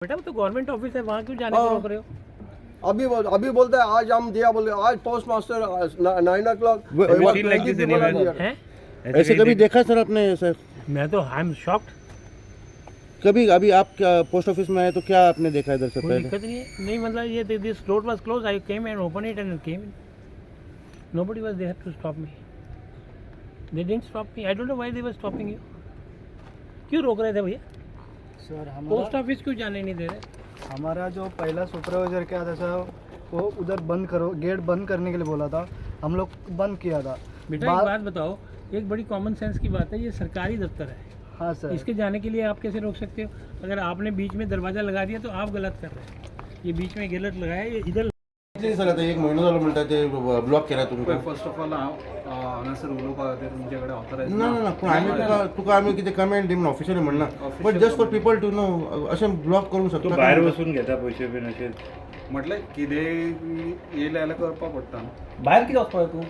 बेटा, वो तो गवर्नमेंट ऑफिस है, वहाँ क्यों जाने को हाँ। रोक रहे हो? अभी अभी बोलते हैं आज हम दिया बोले आज post master 9 o'clock. Have you seen like this anywhere? हैं? ऐसे कभी देखा है सर आपने ऐसा? मैं तो, I am shocked. कभी अभी आप क्या पोस्ट ऑफिस में आए तो क्या आपने देखा इधर से कोई पहले? दिक्कत नहीं है। नहीं, मतलब ये this road was close, I came and open it and came. Nobody was there to stop me. They didn't stop me. I don't know why they were stopping you. क्यों रोक रहे थे भैया? सर, हमारा post office क्यों जाने नहीं दे रहे? हमारा जो पहला सुपरवाइजर क्या था सर, वो उधर बंद करो, गेट बंद करने के लिए बोला था, हम लोग बंद किया था। बेटा, एक बात बताओ, एक बड़ी कॉमन सेंस की बात है, ये सरकारी दफ्तर है। हाँ सर। इसके जाने के लिए आप कैसे रोक सकते हो? अगर आपने बीच में दरवाज़ा लगा दिया तो आप गलत कर रहे हैं। ये बीच में गलत लगाया, ये इधर कितले दीस जाले आतां? एक म्हयनो जालो म्हणटा ते ब्लॉक केला तुमकां. पळय, फर्स्ट ऑफ ऑल हांव हांगासर उलोवपा खातीर तुमचे कडेन ऑथरायज ना ना ना, पूण आमी तुका आमी कितें कमेंट दी म्हणून ऑफिशियली म्हणना, but just for people to know, अशें ब्लॉक करूंक तूं शकता? भायर वचून घेता पयशे बीन अशें? म्हटल्यार कितेंय येयलें जाल्यार करपाक पडटा न्हू. भायर कितें वचपाक तूं?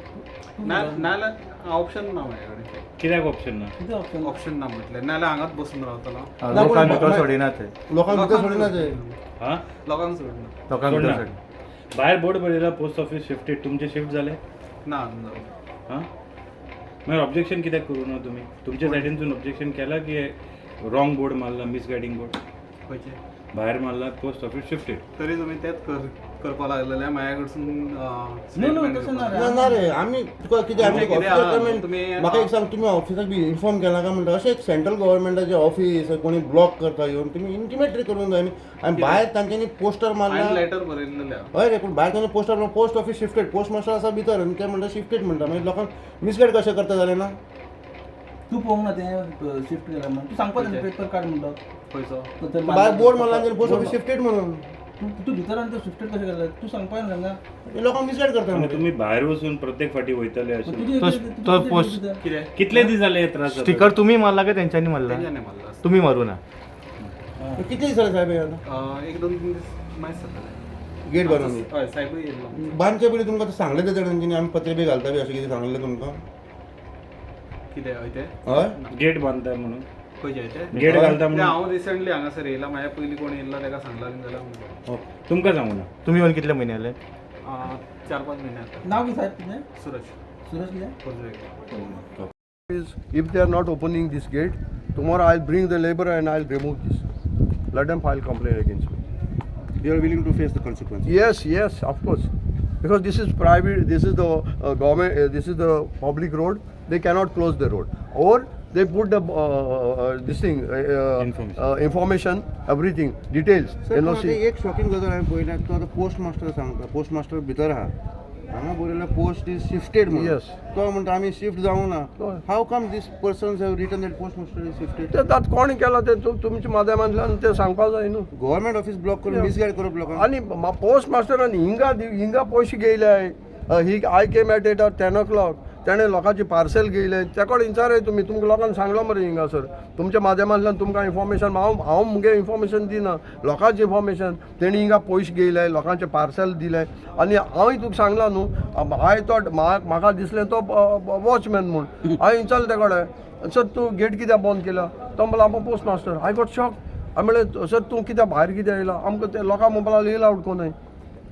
ना, नाजाल्यार ऑप्शन ना म्हाजे कडेन. कित्याक ऑप्शन ना? कितें ऑप्शन? ऑप्शन ना म्हटलें, नाजाल्यार हांगाच बसून रावतलो हांव. ना, पूण लोकांक भितर सोडिना ते. लोकांक भितर सोडिना ते. हा. लोकांक सोडना. लोकांक भितर सोडना. सोडिना. भायर बोर्ड बरयला पोस्ट ऑफिस शिफ्टेड. तुमचे शिफ्ट जाले? ना, अजून जावं. हां, मागीर ऑब्जेक्शन कित्याक करूं ना तुमी? तुमच्या सायडीनसून ऑब्जेक्शन केला की रॉंग बोर्ड मारला, मिसगायडींग बोर्ड? खंयचें? भायर मारला पोस्ट ऑफिस शिफ्टेड. तरी तुमी तेच करपाक लागलेले म्हाज्या कडसून. न्हू न्हू, तशें ना रे. ना ना रे, आमी तुका कितें, आमी तुमचें कितें ऑफिसर आहा, कमेंट तुमी- म्हाका एक सांग, तुमी ऑफिसाक बी इन्फॉर्म केला काय म्हणटा? अशें एक सेंट्रल गव्हर्मेंटाचें ऑफिस कोणी ब्लॉक करता येवन, तुमी इंटिमेट तरी करूंक जाय न्ही. आनी भायर तांच्यांनी पोस्टर हांवें मारला. लेटर बरयल्लेलें आहा. हय रे, पूण भायर तांणी poster, post office shifted, post master आसा भितर आनी ते म्हणटा शिफ्टेड म्हणटा, मागीर लोकांक मिसगायड कशें करता जालें ना? तूं पळोवंक ना तें शिफ्ट केलां म्हणून? तूं सांगपाक जाय, पेपर काड म्हणटा. खंयचो? तो भायर बोर्ड मारला आनी पोस्ट ऑफिस शिफ्टेड म्हणून. तूं तूं भितर आनी तें शिफ्टेड कशें केलें तूं सांगपाक जाय ना. हे लोकांक मिसगायड करता आनी मरे. तुमी भायर वचून प्रत्येक फाटी वयतले अशें? तुजें तो पोस्ट कितें? कितले दीस जाले हे त्रास जाता? स्टिकर तुमी मारला काय तेंच्यांनी मारला? तेंच्यांनी मारला. तुमी मारू ना? कितले दीस जाले साहेब हे आतां? एक दोन तीन दीस मायज जातले. गेट बांदून? हय, सायबूय येयल्लो. बांदचे पयलीं तुमकां आतां सांगलें तें तेंच्यांनी, आमी पत्रे बी घालता बी अशें कितें सांगलें तुमकां? कितें? हय तें. हय. गेट बांदता म्हणून. खंयचें तें? गेट घालता तें म्हणून. हांव रिसंटली हांगासर येयला, म्हाज्या पयलीं कोण येयल्लो ताका सांगला बीन जाल्यार हांव तुमकां सांगू ना? तुमी येवन कितले म्हयने जाले? 4-5 म्हयने जाता. नांव कितें साहेब तुजें? सुरज. सुरज कितें? खोर्जुवेकर. Is if they are not opening this gate, tomorrow I'll bring the labor and I'll remove this. Let them file complaint against me. You are willing to face the consequence? Yes, of course. Because this is private, this is the government, this is the public road. They cannot close the road. Or they put the this thing, Information. Information, everything, details. Sir, पूण NOC. आतां एक shocking गजाल हांवें पळयल्या, तो आतां post master सांगता, post master भितर आहा, हांगा बरयला पोस्ट is shifted म्हणून. Yes. तो म्हणटा आमी शिफ्ट जावंक ना. हय. How come these persons have written that post master is shifted? ते आतां कोणी केलां तें तुमच्या माध्यमांतल्यान ते सांगपाक जाय न्हू. गव्हर्मेंट ऑफिस ब्लॉक करून मिसगायड करप लोकांक. आनी पोस्ट मास्टरान हिंगा हिंगा पयशे घेयले. He I came at eight 10 o'clock, तेणें लोकांची पार्सल घेयलें. त्या कडेन विचाराय तुमी, तुमकां लोकांक सांगलां मरे हिंगासर तुमच्या माध्यमांतल्यान तुमकां इन्फॉर्मेशन. हांव हांव मुगे इन्फॉर्मेशन दिना, लोकांचें इन्फॉर्मेशन. तेणी हिंगा पयशे घेयले, लोकांचें पार्सल दिलें. आनी हांवूय तुका सांगलां न्हू, हांवें तो म्हाका दिसलें तो वॉचमॅन म्हूण. हांवें विचारलें ते कडेन, सर, तूं गेट कित्याक बंद केला? तो म्हणलो, आमकां post master. I got shock. हांवें म्हणलें, सर, तूं कित्याक भायर कित्याक येयला? आमकां ते लोकांक म्हणपाक लागले येयला उडको न्हय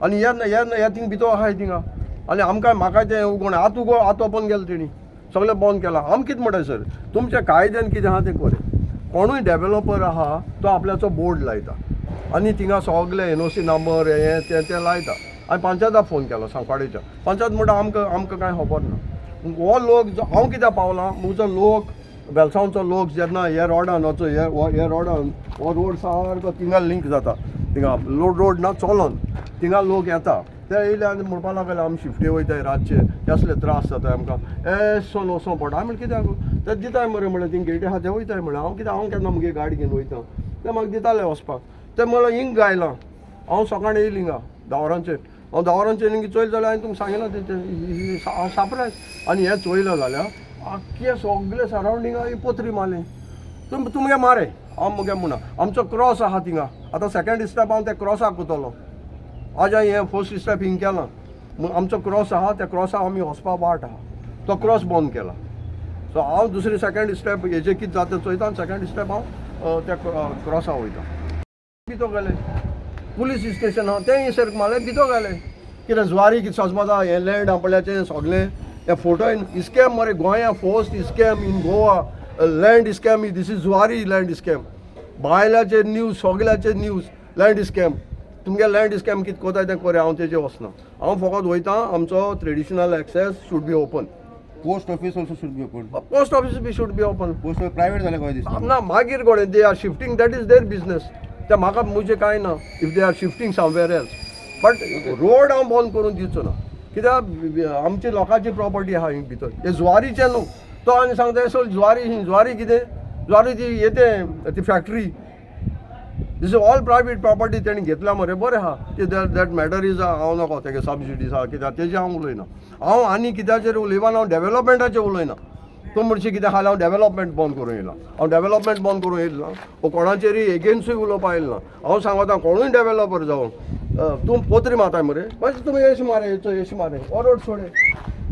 आनी हे हे हे थिंग भितर आहाय थिंगा. आनी आमकां म्हाका तें उगोण आतां उगो आतां ओपन केलें तेणी, सगळें बंद केलां. आम कितें म्हणटा सर, तुमच्या कायद्यान कितें आहा तें बरें. कोणूय डेवलोपर आहा तो आपल्याचो बोर्ड लायता आनी थिंगा सगळे एनओसी नंबर हें तें तें लायता. आनी पंचायताक फोन केलो सांकवाडेच्या, पंचायत म्हणटा आमकां आमकां कांय खबर ना. हो लोक जो हांव कित्याक पावलां, म्हजो लोक वेलसांवचो लोक जेन्ना हे रोडान वचो, हे हे रोडान हो रोड सारको थिंगा लिंक जाता, थिंगा लोड रोड ना चलोन थिंगा लोक येता. ते येयले आनी म्हणपाक लागले आमी शिफ्टे वयताय, रातचे कसले त्रास जाता आमकां, एसोन वचों पडटा. हांवें म्हणलें कित्याक? ते दिताय मरे म्हणलें, थिंग गेटी आहा ते वयताय म्हणलें. हांव कित्याक, हांव केन्ना मुगे गाडी घेवन वयता? ते म्हाका दिताले वचपाक. ते म्हणलें हिंग गायलां. हांव सकाळीं येयली हिंगा 10 वरांचेर. हांव 10 वरांचेर हिंगा चोयलें जाल्यार हांवें तुमकां सांगिलां तें, हांव सरप्रायज. आनी हें चोयलें जाल्यार आख्खे सगळे सरावंडिंगा ही पत्री मारली. तुम तुमगे मारे हांव मुगे म्हणा आमचो क्रॉस आहा थिंगा. आतां सेकंड स्टेप हांव त्या क्रॉसाक वतलो. आज हांवें हें फर्स्ट स्टेप हिंग केलां. आमचो क्रॉस आहा, त्या क्रॉसाक आमी वचपा वाट आहा, तो क्रॉस बंद केला. सो हांव दुसरी सेकंड स्टेप हेजें कितें जाता चोयता आनी सेकंड स्टेप हांव त्या क्रॉसा वयता. भितर घाले. पुलीस स्टेशन आहा तें सर्क मारलें, भितर घालें. कितें जुवारी कितें सजमता हें लँड आपल्याचें सगळें हे फोटो स्कॅम मरे. गोंया first scam in Goa, land scam. This is Zuari land scam. बायलाचेर न्यूज, सगल्याचेर न्यूज, लँड स्कॅम. तुमगे लँड स्कॅम कितें कोताय तें कोरया, हांव तेजेर वचना. हांव फकत वयता, आमचो traditional access should be open. Post office also should be open. Post office be should be open. Post office private जालें काय दिसता. ना, मागीर कोणे they are shifting, that is their business. ते म्हाका म्हजें कांय ना if they are shifting somewhere else, but road हांव बंद करून दिवचो ना, कित्याक आमची लोकांची प्रॉपर्टी आहा हिंग भितर. हे जुवारीचें न्हू. तो आनी सांगता सो जुवारी ही जुवारी कितें जुवारी ती येते ती factory. This is all private property. तेणी घेतल्या मरे, बरें आहा ते. That matter is हांव नको तेगे सबसिडीज आहा कित्याक तेजेर हांव उलयना. हांव आनी कित्याचेर उलयना, हांव डेवलपमेंटाचेर उलयना. तूं म्हणशी कितें हाल हांव डेवलपमेंट बंद करूं येयला. हांव डेवलपमेंट बंद करूं येयला वो कोणाचेरय एगेन्स्टूय उलोवपा येयला ना. हांव सांगता कोणूय डेवलपर जावं, तूं पोत्री मारताय मरे, मागीर तुमी एश मारे, एश मारे, हो रोड सोडे,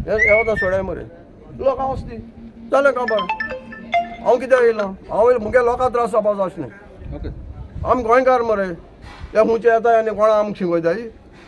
हे वता सोडाय मरे, लोकां वचती जालें काबार. हांव कित्याक येयला? हांव येयला मुगे लोकां त्रास जावपाचो अशें न्ही. ओके. आमी गोंयकार मरे, ते खुंयचे येताय आनी कोणा आमकां शिकयताय.